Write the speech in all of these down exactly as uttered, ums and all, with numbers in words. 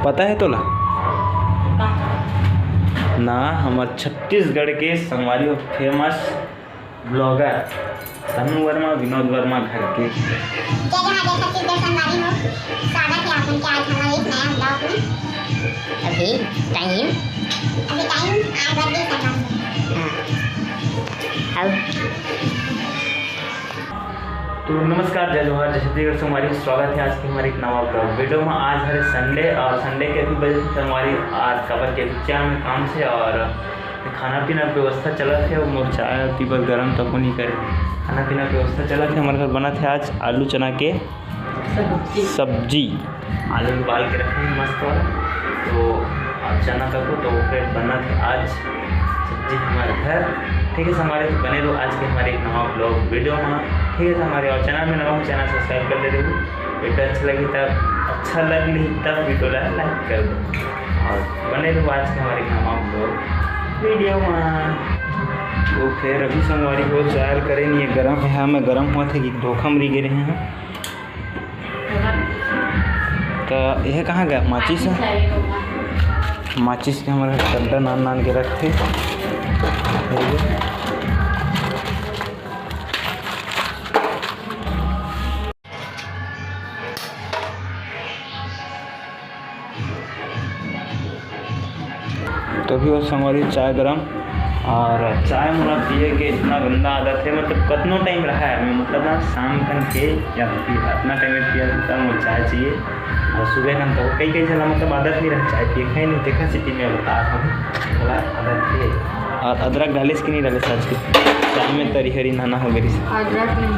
पता है तोला? ना, हमर छत्तीसगढ़ के संगवारी हो famous vlogger तनु वर्मा, विनोद वर्मा घर के। जय जय महादेव छत्तीसगढ़ संगवारी हो, स्वागत है आप मन के आज हमारे इस नया vlog में। अभी time? अभी time आठ बज गए संगवारी हो। हाँ। अब तो नमस्कार, जय जोहार, जय छत्तीसगढ़ संगवारी, स्वागत है आज के हमारे एक नवा vlog video में। आज हरे Sunday और Sunday के अभी बजे संगवारी आज काबर के अभी चाय में काम से और खाना पीना के व्यवस्था चलत है। मोर चाय पीबर गरम तको नहीं करे, खाना पीना के व्यवस्था चलत है। हमारे घर बनत है आज आलू चना के सब्जी। सब्जी, आलू उबाल के रखे हैं मस्त वाला, तो आप चना तको तो फिर बनत है आज सब्जी हमारे घर। ठीक है संगवारी, तो बने रहो आज के हमारे एक नवा vlog video में। ठीक है संगवारी, और channel में नवा हो, channel subscribe कर दे रहे हो। Video अच्छा लगी तब, अच्छा लग ली तब video ला like कर दो और बने रहो आज के हमारे एक नवा vlog video में। तो फिर अभी संगवारी हो चाय करे नहीं है, गरम है, हाँ, मैं गरम हुआ थे कि धोखा में रह गए हैं। तो यह कहाँ गया माचिस? माचिस के हमारे डंडा नान नान के रखते। तो अभी वो संगवारी चाय गरम, और चाय मोला पिए के इतना गंदा आदत है, मतलब कतनो time रहा है मैं, मतलब ना शाम कन के या फिर इतना time में पिया था, तब मोला चाय चाहिए। और सुबह कन तो कई कई साल मतलब आदत नहीं रहा चाय पिए, कहीं नहीं देखा city में बता था थोड़ा आदत है। और अदरक डालिस कि नहीं डालिस आज के चाय में? तरी हरी नाना हो गई। अदरक नहीं।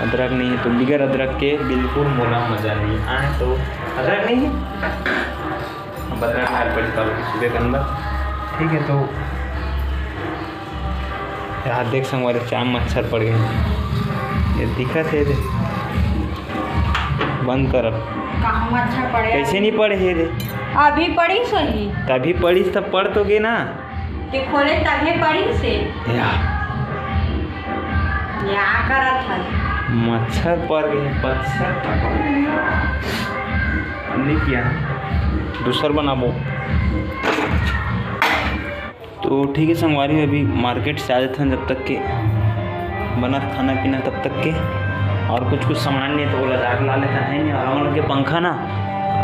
अदरक नहीं है तो बिगर अदरक के बिल्कुल मोला मजा नहीं आए। तो अदरक नहीं है, अब अदरक डाल पड़ी तो सुबह के अंदर। ठीक है, तो यार देख संगवारी, चाय में मच्छर पड़ गए, ये दिक्कत है दे। बंद कर अब। कहाँ मच्छर पड़े? कैसे नहीं पड़े है दे? अभी पड़ी सही। तभी पड़ी तब पड़ तो गए ना। के खोले तभे पड़ी से। या। या करत है। मच्छर पड़ गए, मच्छर पड़ गए। अब नहीं किया, दूसर बनाबो। तो ठीक है संगवारी, अभी market से आ जाते हैं जब तक के बनत खाना पीना तब तक के, और कुछ कुछ सामान नहीं तो वो लगा के ला लेता है नहीं। और हम लोग के पंखा ना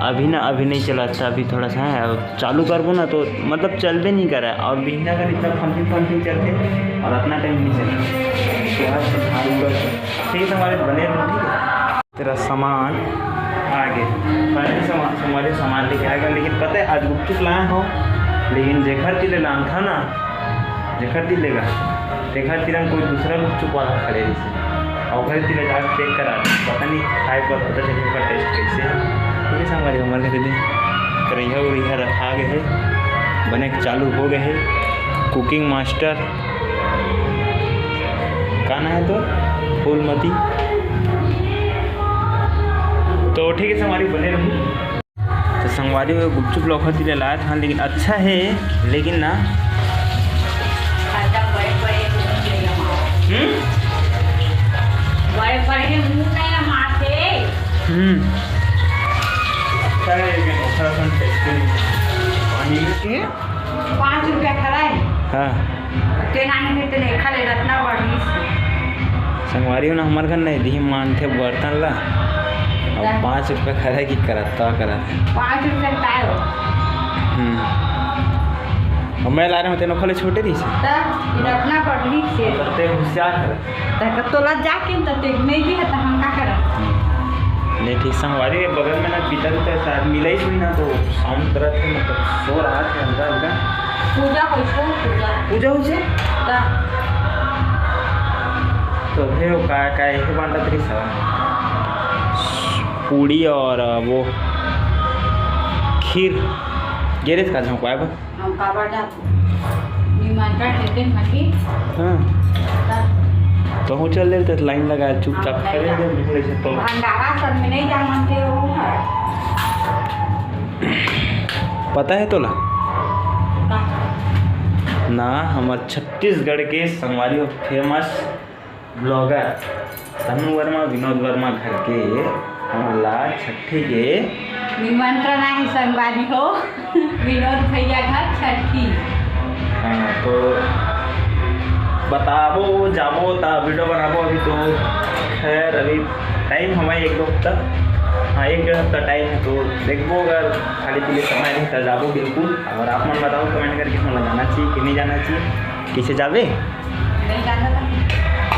अभी ना अभी नहीं चलता, अभी थोड़ा सा है, और चालू करबो ना तो मतलब चलबे नहीं करे, और बिहना का इतना फंसी फंसी चलते और इतना time नहीं चलता। तो आज से ध्यान रखो। ठीक है संगवारी, बने रहो, ठीक है। तेरा सामान आ गए, फाइनली सामान, संगवारी सामान लेके आ गए, लेकिन पता है आज गुपचुप लाया हो, लेकिन जेखर तिले लान था ना, जेखर तिले गा, तेखर तिरन कोई दूसरा गुपचुप वाला खड़े रही से, और घर तिले जाके check करा, पता नहीं खाए पर पता चले का taste कैसे है। ठीक है संगवारी, हमारे घर दे करैया उरैया रखा गए है, बने के चालू हो गए है। Cooking master का नाम है तो फूलमती। तो ठीक है संगवारी, बने रहू। तो संगवारी, वो गुपचुप लौखा तिले लाया था, लेकिन अच्छा है, लेकिन ना, हम्म? बड़े बड़े मुंह नहीं मारते। हम्म। अच्छा है, लेकिन ओखरा सन tasty नहीं। पानी के? पाँच रुपया खड़ा है। हाँ। तेना नहीं तो नहीं खा ले, रत्ना बढ़ी से। संगवारी हो ना, हमार घर नहीं दी मानते बर्तन ला। अब हाँ। पाँच रुपया खड़ा है कि करत, तो करत। पाँच रुपया का है वो। हम्म। और मैं ला रहे हूँ, तेनों खले छोटे दी से। तो रत्ना बढ़ी से। करते होशियार है। तक तोला जाके त ते नहीं भी है, त हम का करब? नहीं, ठीक संगवारी, बगल में ना पिता पिता शायद मिला ही कोई ना, तो sound करत है, मतलब सो रहा है हल्का हल्का। पूजा हो छो, पूजा। पूजा हो छे? का? तो हे वो का, का एक बांटा तरी सा। पूड़ी और वो खीर। गेरेज का झोंकवा है बस। हम काबर जात निमंत्रण देते हैं कि हाँ। तब तो हूँ चल देते, line लगा, चुपचाप हाँ, खड़े line। थे, निकले से तो। भंडारा सब में नहीं जा मानते हो। पता है तोला? का? ना, हमार छत्तीसगढ़ के संगवारी हो famous vlogger तनु वर्मा, विनोद वर्मा घर के हमला छट्ठी के निमंत्रण आहे संगवारी हो, विनोद भैया घर छठी। हाँ, तो बताबो, जाबो, ता वीडियो बनाबो। अभी तो खैर अभी टाइम हमारे एक दो हफ्ता, हाँ, एक डेढ़ हफ्ता टाइम है, तो देखबो, अगर खाली पीली समय रही तो जाबो बिल्कुल। और आप मन बताओ कमेंट करके, हमला जाना चाहिए कि नहीं जाना चाहिए, किसे जाबे? नहीं जाना था,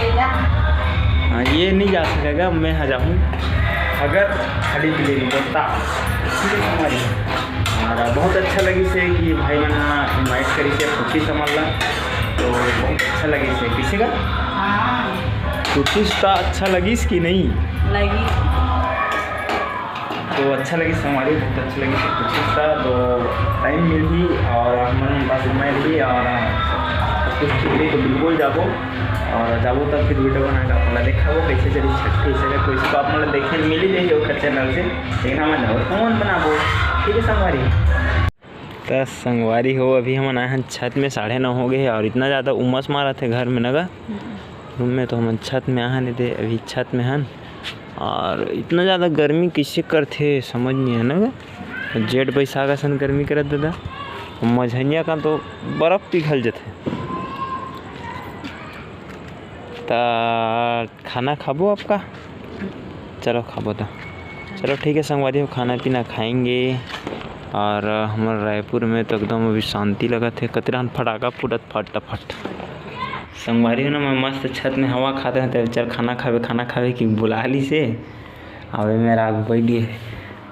ये जा। हाँ, ये नहीं जा सकेगा, मैं आ जाऊँ अगर खाली पीली नहीं बोलता। ठीक है, हमारी और बहुत अच्छा लगी से कि भाई मन इनवाइट करी से खुशी समझ ला, तो बहुत अच्छा लगी से किसी का हाँ। कुछ तो अच्छा लगिस कि नहीं? लगी। तो अच्छा लगिस हमारी, बहुत अच्छा लगिस कुछ का। तो टाइम मिलही और हमन पास समय रही और सब कुछ ठीक रही तो बिल्कुल जाबो। और जाबो तब फिर वीडियो बना के आप मन ला देखाबो कैसे चली छठी से, कोई इसको आप मन ला देखे मिल ही जाही ओकर चैनल से, लेकिन हमन जाबो तो हमन बनाबो। ठीक है संगवारी। त संगवारी हो, अभी हमन आए हन छत में, साढ़े नौ हो गए हे और इतना ज़्यादा उमस मारत हे घर में नगा। रूम में तो हमन छत में आए हन, दे अभी छत में हन। और इतना ज़्यादा गर्मी किसे करथे समझ नहीं है नगा। जेठ बैसाख असन गर्मी करत दादा, मझनिया का तो बर्फ पिघल जथे। त खाना खाबो आपका? चलो खाबो तो। चलो ठीक है संगवारी हो, खाना पीना खाएंगे। और हमर रायपुर में तो एकदम अभी शांति लगत हे, कतरान फटाका फूटत फटाफट। संगवारी हो ना, मैं मस्त छत में हवा खात रहते, चल खाना खाबे, खाना खाबे कि बुला ली से। अबे मेरा आग बैठ गए।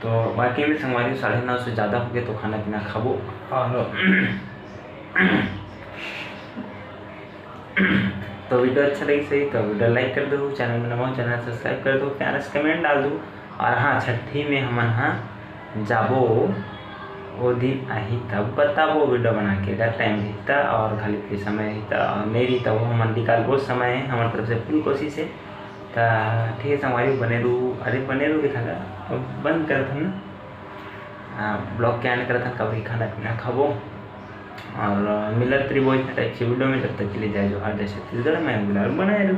तो बाकी में संगवारी हो, साढ़े नौ से ज़्यादा हो गए तो खाना पीना खाबो। और तो वीडियो अच्छा लगी सही तो वीडियो लाइक कर दो, चैनल में नवा हो चैनल सब्सक्राइब कर दो, प्यारा से कमेंट डाल दो। और हाँ, छठी में हमन हा जाबो, वो दिन आही तब बताबो वीडियो बना के, अगर टाइम रही त और खाली फ्री समय रही त, और नहीं रही त वो हमन निकालबो समय, हमर तरफ से फुल कोशिश है। त ठीक है संगवारी, बने रहू, अरे बने रहू दिखा अब बंद करत हन ना, ब्लॉग के एंड करत हन, कभी खाना पीना खाबो। और मिलत रहिबो इतना टाइप से वीडियो में, तब तक के लिए जय जोहार, जय छत्तीसगढ़, मैं बिलाल, बनाए रहू।